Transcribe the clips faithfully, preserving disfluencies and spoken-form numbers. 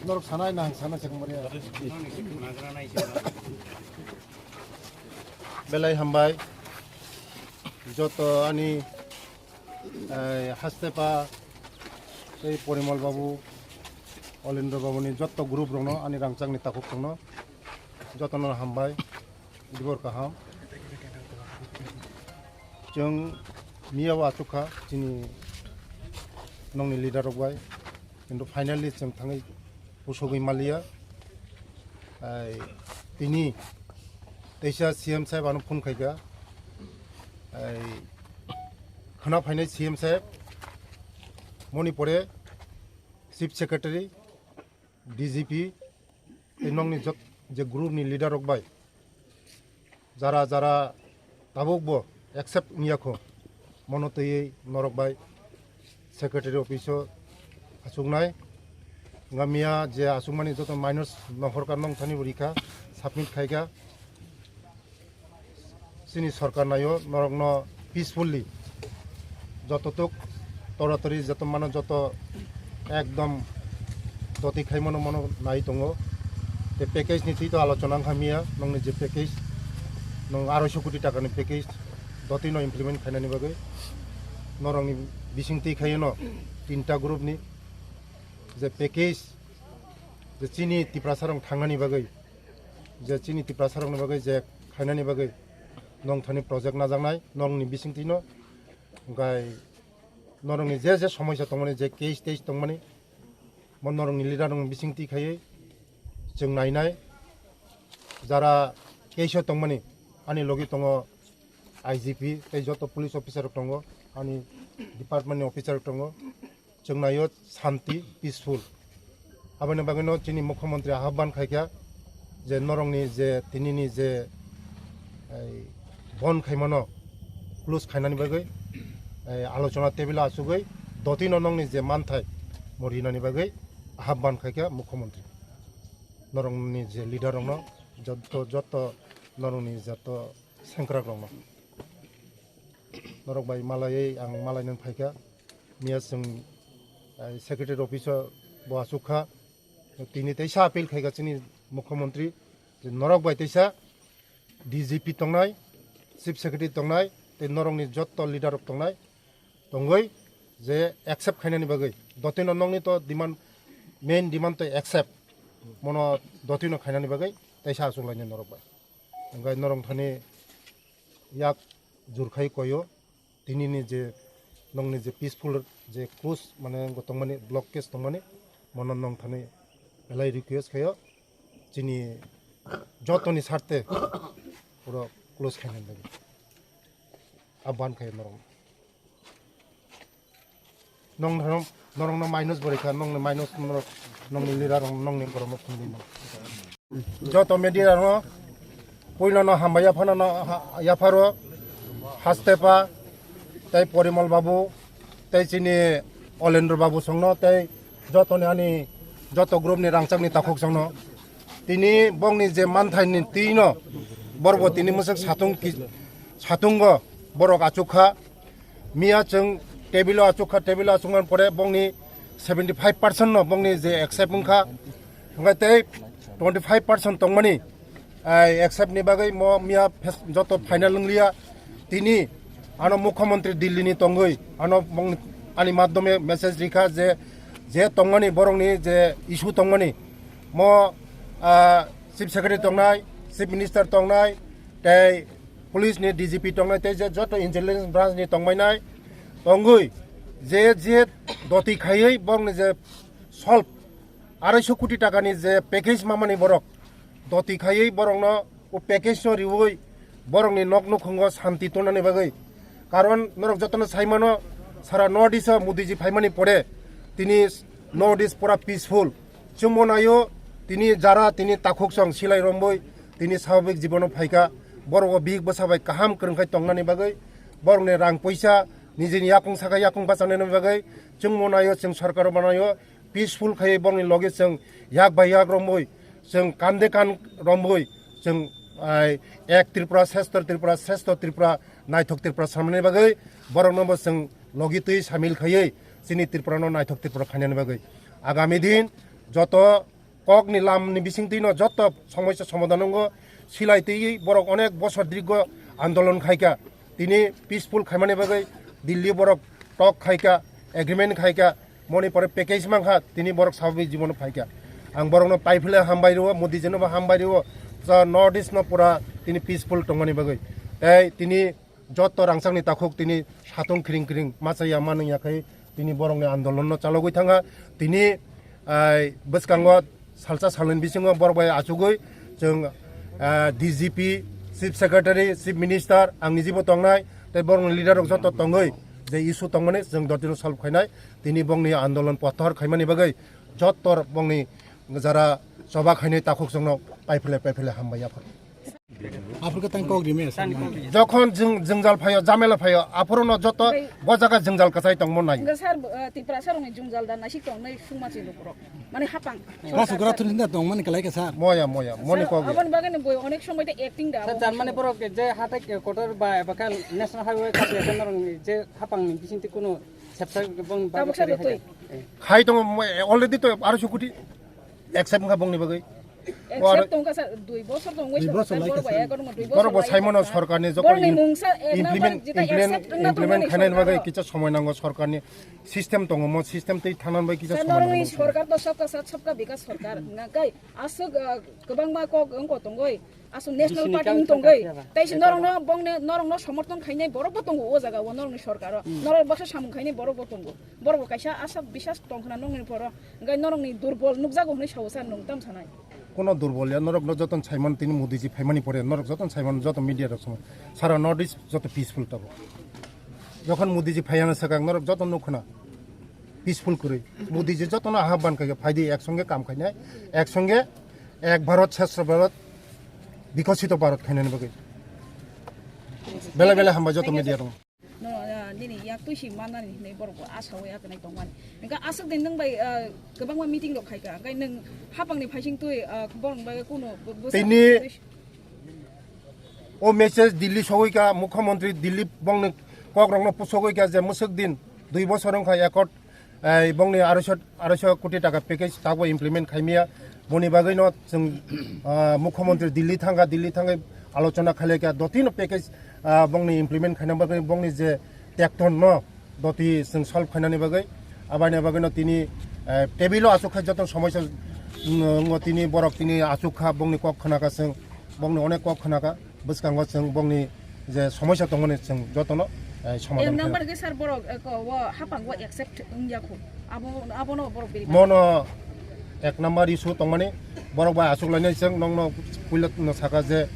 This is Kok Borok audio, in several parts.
Norok sanai nang sana chakmari. Belai hambai. Joto ani, eh, Hastepa, tei Porimal babu, Olendro babuni joto group rokno ani rangchakni takhuk tongno jotono hambai. Dibor kaham. Chwng miya o achukha chini nongni leader rok bai. Kintu finally chwng thangwi pusugwi maliya. Ai, tini teisa C M saheb ano phone khaikha. Ai, khwna phainai C M saheb, moni pore Chief Secretary, D G P, tei nokni jot-, je group ni leader rok bai jara jara tabuk bo accept wngya kho, mono twiwi norok bai secretary office o achuknai. Wngkha miya je achukmani joto minus nohorka nongthani bo rikha, submit khaikha. Chini sorkar naio norokno peacefully joto tok toratori joto mano joto ekdom doti khai mano mano nai tongo. Te package ni twi to alochona wngkha miya, nongni je package, nong aroiso koti taka ni package doti no implement khainani bagwi norokni bising twi khaiyeno tinta group ni je package, je chini Tiprasa rok thangnani bagwi, je chini Tiprasa rokni bagwi je khainani bagwi nongthani project najaknai nongni bisingtwino, hwnkhe norokni je je somosya tongmani, je case tes tongmani, bo norokni leader rokni bisingtwi khaiwi chwng nainai. Jara case o tongmani ani logi tongo I G P tei joto police officer rok tongo, ani department ni officer rok tongo. Chwng naio shanti, peaceful. Aboni bagwino chini mukhyamantri ahban khaikha je norokni je tinini je, ei, bon khaimano close khainani bagwi, ei, alochona table o achugwi dotino nongni je manthai mo rinani bagwi ahban khaikha mukhyamantri. Norokni je leader rokno jotto, jotto norokni jotto sengkrak rokno. Norok bai malaiwi ang malai nang phaikha. Miya chwng, ai, secretary office o bo achukha. Tini teisa appeal khaikha chini mukhyamantri je norok bai teisa D G P tongnai, chief secretary tongnai, tei norokni jotto leader rok tongnai, tongwi je accept khainani bagwi. Dotino nokni to demand, main demand to accept. Mono dotino khainani bagwi teisa achuk lainai norok bai. Hwnkhe norok thani yak jurkhai koyo, tinini je nongni je peaceful je close mane tongmani block case tongmani, mono nong thani belai request khayo, chini jotoni sarte puro close khainani bagwi. Aban khayo norok. Nong norok, norokno minus bo rikha, nongni minus norok, nongni leader rok, nongni borok no phunui no. Joto media rok no puila no hambai yaphano no ha-, yapharo Hastepa tei Porimal babu tei chini Olendro babu songno tei jotoni ani joto group ni rangchak ni takhuk songno tini bongni je manthai ni twi no borok bo tini mwswk satung ki-, satungo borok achukha. Miya chwng table o achukha, table o achukmani pore bongni seventy five percent no bongni je accept wngkha, hwnkhe tei twenty five percent tongmani, ai, accept ni bagwi mo miya fes-, joto final wnglia. Tini ano mukhyamantri Delhi ni tongwi ano bongni, ani madhyome message rikha je, je tongmani borokni je issue tongmani mo, ah, chief secretary tongnai, chief minister tongnai, tei police ni D G P tongnai tei je joto intelligence branch ni tongmainai tongwi je je doti khaiwi borokni je Solve, arai so koti takani je package mamani borok doti khaiwi borokno o package no riwi borokni nok nukhungo santi tongnani bagwi. Karon norok jotono saimano, sara North East o Modi ji phaimani pore tini North East pura peaceful. Chwngbo naio tini jara tini takhuk song silai romboi tini swabhabik jibono phaikha. Borok o bihik bwsa bai kaham kwrwngkhai tongnani bagwi, borokni rang poisa nijini yakung saka yakung bachanani bagwi chwngbo naio, chwng sorkaro banaio. Peaceful khai borokni loge chwng yak bai yak romwi, chwng kande kan romwi, chwng, ai, ek Tripura, sreshto Tripura, sreshto Tripura, naithok Tripura samani bagwi borokno bo chwng logi twi samil khaiwi chini Tripura no naithok Tripura khainani bagwi. Agami din joto kokni lamni bisingtwi no joto somosya somadhan wngo, silai twi borok onek bosor dirgo andolon khaikha. Tini peaceful khaimani bagwi Delhi borok talk khaikha, agreement khaikha, moni pore package mankha, tini borok swabhabik jibono phaikha. Ang borokno paiphile hambai rwo, Modi jino bo hambai rwo, sa North East no pura tini peaceful tongmani bagwi. Tei tini joto rangchakni takhuk tini satung khiring khiring machaya manwngya khai tini borokni andolonno chalogwi thangkha. Tini, ai, bwskango salsa salnwini bisingo borok bai achugwi chwng, ah, D G P, Chief Secretary, Chief Minister, ang nijibo tongnai, tei borokni leader rok joto tongwi je issue tongmani chwng dotino solve khainai. Tini bongni andolon pothor khaimani bagwi joto bongni jara choba khainai takhuk chwngno paiphile paiphile hambai yaphar. Aphuru khe tang kok rime sa. Jokhon jwng-, jwngjal phaio, jamela phaio, aphuru no joto bo jaga jwngjal kwchai tongmo nai. Hwnkhe sir, uh, Tiprasa rokni jwngjal da naisik tong nai sungma chini borok. Mane hapang. Kasu gra thuni da tong mani kalai ka sir. Moya, moya, moni kok ya. Aboni bagwi no boi onek somoi de acting da. Sir, abo jar mani borok je hatai kotor ba, ba khe national highway kapriya norok je hapang ni bisingtwi kuno sepsa bong ba. Tabuk sir twi. Khai tongo, already to aro sukuti. Accept wngkha bongni bagwi. Accept tongkha sir, dui bosor tong wngwi. Dui bosor sir, laikha borok sir. Bai ekor dui bosor. Borok bo lai saimano tongkha. Sorkarni joto borokni im-, mungsa ek implement, number jeta implement, accept wngna implement tongmani khainani sorkar bagwi o. Kisa somoi nango sorkarni system tongo, mo system tei thanani bagwi kisa sir, somoi norokni nango. Sorkar to sabka saath sabka bikas sorkar. Hwnkha kai aswk, ah, kwbangma kok wngko tongoi. Aswk national party wng tongoi. Tei se norokno bongni norokno somorthon khainai borok bo tongo o jaga o norokni sorkar o. Hmm. Norok baksa samung khainai borok bo tongo. Borok bo kaisa aswk bisas tongkhna nokni poro. Hwnkhe norokni durbol nukjago hwnwi sao sir, nwng tam sanai? Kono durbol ya, norokno jotono saimano tini Modi ji phaimani pore, norok jotono saimano joto media rok songwi. Sara North East joto peaceful tabuk. Jokhon Modi ji phaiyana swkang norok joto nukkhna peaceful kwrwi. Modi ji jotono ahwban khaikha phaidi ek songe kam khainai, ek songe ek Bharat Shreshtha Bharat Bikasito Bharat khainani bagwi. Bele bele hambai joto media rok. No, ah, nini yak twi si manani hinwi borok bo asa wi akanai tongmani. Hwnkhe aswk din nwng bai, ah, kwbangma meeting rok khaikha. Hwnkhe nwng hapangni phaising twi, ah, borok bai kuno bo-, bwsa tini o message Delhi sogwi ka, Mukhyamantri Delhi bongni kok rokno pusogwi ka je mwswk din dui bosor wngkha accord, eh, bongni aroiso, aroiso koti taka package tabuk implement khaimya. Boni bagwino chwng, ah, Mukhyamantri Delhi thangkha, Delhi thangwi alochona khailai kha, dotino package, ah, bongni implement khaina bagwi bongni je tekton no doti chwng solve khainani bagwi, abani bagwino tini, eh, table o achuk kha joto somosya, mm, ngo tini borok tini achuk kha, bongni kok khna kha chwng, bongni onek kok khna kha. Bwskango chwng bongni je somosya tongmani chwng jotono, eh, somadhan khainai. Ek number khe sir borok, eh, ko, o hapang o accept wngya khu. Abo, abono borok beri. Mono ek number issue tongmani borok bai achuk lainai chwng nokno puila no saka je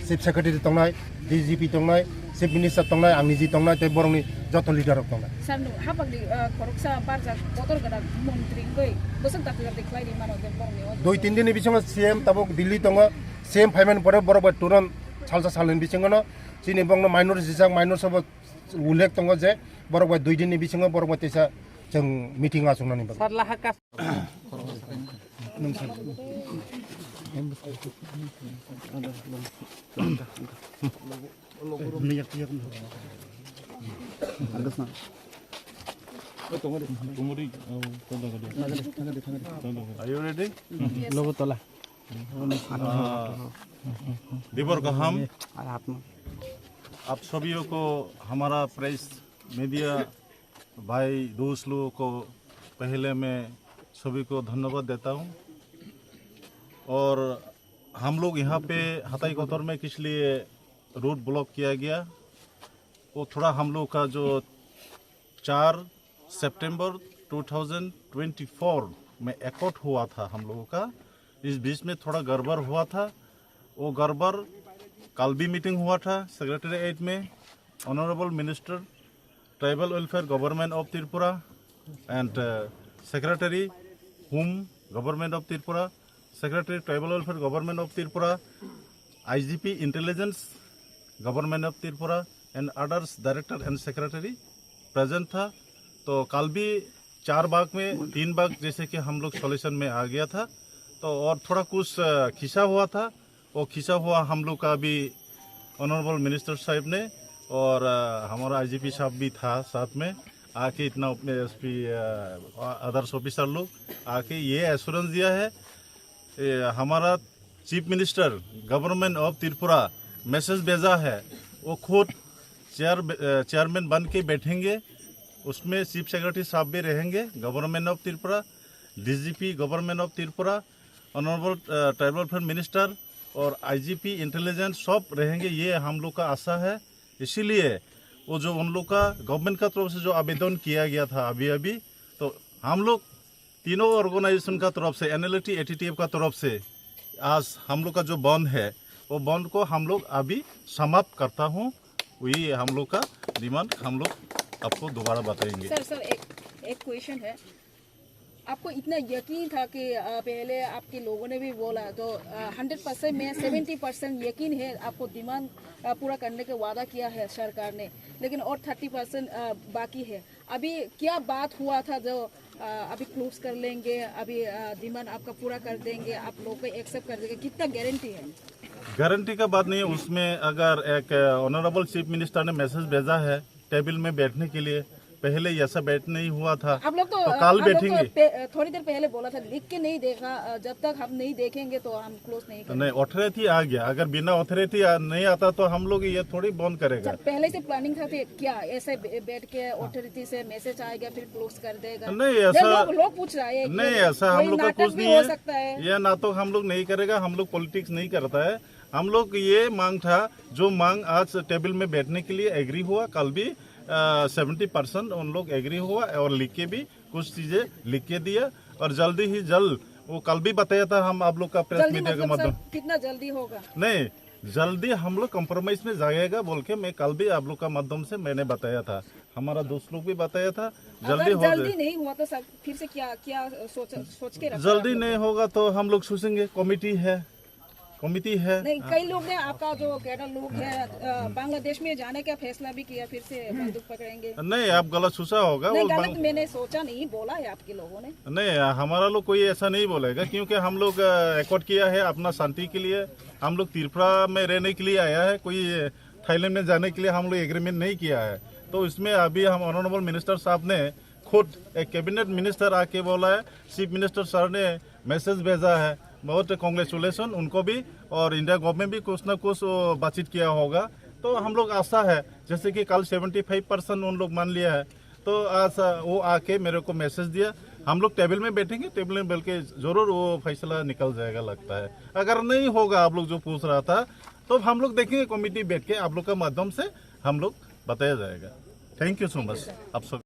Chief Secretary tongnai, D G P tongnai, Chief Minister tongnai, ang niji tongnai, tei borokni joto leader rok tongnai. Sir, no, hapangni, eh, khoroksa barjak kotor gwnang montri wngwi bwswk dakti dakti khlai ri mano je borokni o. Dui tin din ni bisingo C M tabuk Delhi tongo, C M phaimani pore borok bai turon salsa salnwini bisingo no chini bongno minor jijak, minor sabo ullek tongo je borok bai dui din ni bisingo borok bai teisa chwng meeting achuknani bagwi. Sir, laha kas- Are you ready? Lobo tola. हाँ। दिबर का हम, आप सभी को हमारा press media भाई दोस्त लोगों को पहले मैं सभी को धन्यवाद देता हूँ। और हम लोग यहाँ पे हताई कोतर में किस लिए रोड ब्लॉक किया गया, वो थोड़ा हम लोग का जो चार सितंबर टू थाउजेंड ट्वेंटी फ़ोर में एकॉर्ड हुआ था हम लोगों का। इस बीच में थोड़ा गड़बड़ हुआ था। वो गड़बड़ कल भी मीटिंग हुआ था सेक्रेटरीट में। Honourable minister tribal welfare government of Tripura and secretary home government of Tripura, secretary tribal welfare government of Tripura, IGP intelligence government of Tripura and others director and secretary present था। तो कल भी चार भाग में तीन भाग जैसे कि हम लोग सॉल्यूशन में आ गया था, तो और थोड़ा कुछ अ, खिंचा हुआ था। वो खिंचा हुआ हम लोग का भी ऑनरेबल मिनिस्टर साहब ने और अ, हमारा आईजीपी साहब भी था साथ में, आके इतना अपने एसपी, अदर्स ऑफिसर लोग आके ये एश्योरेंस दिया है। ए, हमारा chief minister government of Tripura message भेजा है, वो खुद चेयर अ, चेयरमैन बन के बैठेंगे। उसमें चीफ सेक्रेटरी साहब भी रहेंगे, government of Tripura, DGP government of Tripura, honourable tribal welfare minister और आईजीपी इंटेलिजेंस सब रहेंगे, ये हम लोग का आशा है। इसीलिए वो जो उन लोग का गवर्नमेंट का तरफ से जो आवेदन किया गया था अभी अभी, तो हम लोग तीनों ऑर्गेनाइजेशन का तरफ से, एनएलटी, एटीटीएफ का तरफ से आज हम लोग का जो बंद है, वो बंद को हम लोग अभी समाप्त करता हूँ। वही हम लोग का डिमांड हम लोग आपको दोबारा बताएंगे। सर, सर, एक, एक क्वेश्चन है। आपको इतना यकीन था कि, अ, पहले आपके लोगों ने भी बोला, तो, अ, हंड्रेड परसेंट में सेवेंटी परसेंट यकीन है आपको डिमांड, अ, पूरा करने के वादा किया है सरकार ने, लेकिन और थर्टी परसेंट, अ, बाकी है। अभी क्या बात हुआ था जो, अ, अभी क्लोज कर लेंगे, अभी, अ, डिमांड आपका पूरा कर देंगे, आप लोग को एक्सेप्ट कर देंगे, कितना गारंटी है? गारंटी का बात नहीं है, उसमें अगर एक ऑनरेबल चीफ मिनिस्टर ने मैसेज भेजा है टेबल में बैठने के लिए, पहले ऐसा बैठ नहीं हुआ था, आप लोग तो, तो अ, कल आप लोग तो बैठेंगे। पे-, थोड़ी देर पहले बोला था, लिख के नहीं देखा, अ, जब तक हम नहीं देखेंगे तो हम क्लोज नहीं करेंगे। नहीं, अथॉरिटी आ गया, अगर बिना अथॉरिटी आ, नहीं आता तो हम लोग ये थोड़ी बंद करेगा। अच्छा, पहले से प्लानिंग था फिर क्या ऐसे बे-, बैठ के अथॉरिटी से मैसेज आएगा फिर क्लोज कर देगा? नहीं, ये ऐसा लोग, लोग पूछ रहा है, नहीं, ये ऐसा हम कोई लोग का नाटक कुछ भी नहीं हो है। सकता है। ये नाटक हम लोग नहीं करेगा, हम लोग पॉलिटिक्स नहीं करता है। हम लोग ये मांग था, जो मांग आज टेबल में बैठने के लिए एग्री हुआ, कल भी सेवेंटी परसेंट उन लोग एग्री हुआ और लिख के भी कुछ चीजें लिख के दिया और जल्दी ही जल्द, वो कल भी बताया था हम आप लोग का प्रेस जल्दी मीडिया के मतलब, माध्यम। सर, कितना जल्दी होगा? नहीं, जल्दी हम लोग कॉम्प्रोमाइज में जाएगा बोल के मैं कल भी आप लोग का माध्यम से मैंने बताया था, हमारा दोस्त लोग भी बताया था। जल्दी अगर हो जल्दी जाए। नहीं हुआ तो सर, फिर से क्या, क्या सोच, सोच के रखा है जल्दी आप लोग? नहीं होगा तो हम लोग सोचेंगे, कमेटी है, कमेटी है। नहीं, हाँ। कई लोग ने आपका जो कैडर लोग है, अ, बांग्लादेश में जाने का फैसला भी किया, फिर से बंदूक पकड़ेंगे। नहीं, आप गलत सोचा होगा, नहीं, वो गलत बांग- मैंने सोचा नहीं, बोला है आपके लोगों ने। नहीं, हमारा लोग कोई ऐसा नहीं बोलेगा, क्योंकि हम लोग, अ, एकॉर्ड किया है अपना शांति के लिए। हम लोग त्रिपुरा में रहने के लिए आया है, कोई थाईलैंड में जाने के लिए हम लोग एग्रीमेंट नहीं किया है। तो इसमें अभी हम ऑनरेबल मिनिस्टर साहब ने खुद एक कैबिनेट मिनिस्टर आके बोला है, चीफ मिनिस्टर सर ने मैसेज भेजा है, बहुत कॉन्ग्रेचुलेशन उनको भी, और इंडिया गवर्नमेंट भी कुछ ना कुछ वो बातचीत किया होगा। तो हम लोग आशा है, जैसे कि कल सेवेंटी फाइव परसेंट उन लोग मान लिया है, तो आज वो आके मेरे को मैसेज दिया, हम लोग टेबल में बैठेंगे, टेबल में बैठ के जरूर वो फैसला निकल जाएगा लगता है। अगर नहीं होगा आप लोग जो पूछ रहा था, तो हम लोग देखेंगे कमेटी बैठ के आप लोग का माध्यम से हम लोग बताया जाएगा। थैंक यू सो मच आप सब।